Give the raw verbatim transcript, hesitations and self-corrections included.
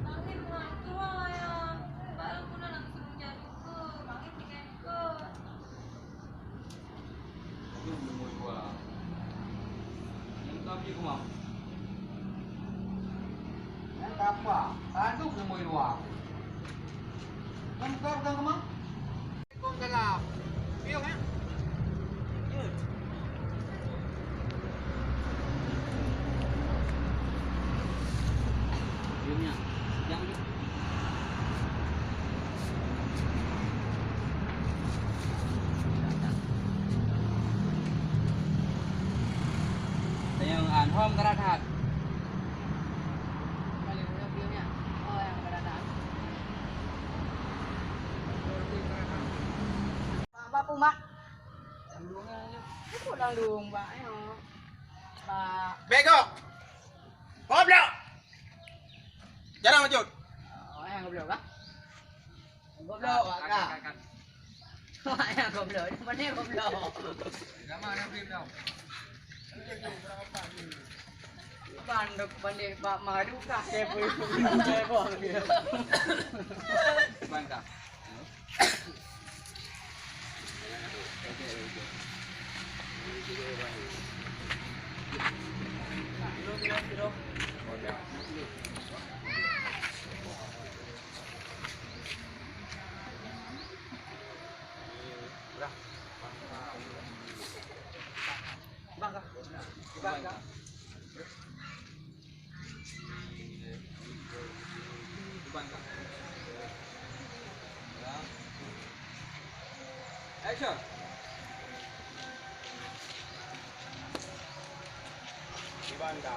Bang Him ngon keudroe, ya. Bak lôn pun langsung jaduke, Bang Him tinggai keudroe. Aduh, leumoi luwa. Nyang ka pih keumah. Nyang ka apa? Aduh, leumoi luwa. Nyang ka pegang keumah? Waalaikumsalam. Piôh, eh? Piôh nyan. Sejam je. Tanyong an hom karadat. Bak, bak pun, bak. Aku nang dong, bak, ayo. Bak. Bego. Goblok. Jalan lanjut. Oh, yang goblok kah? Goblok, ah, Kak. Kan, kan, kan. Wah, yang goblok. Mana yang goblok? Nama yang beli tau? Banduk balik bak madu kah? Saya pun, saya pun. Bang kah? Bang kah? Bang kah? Action. Di Banda.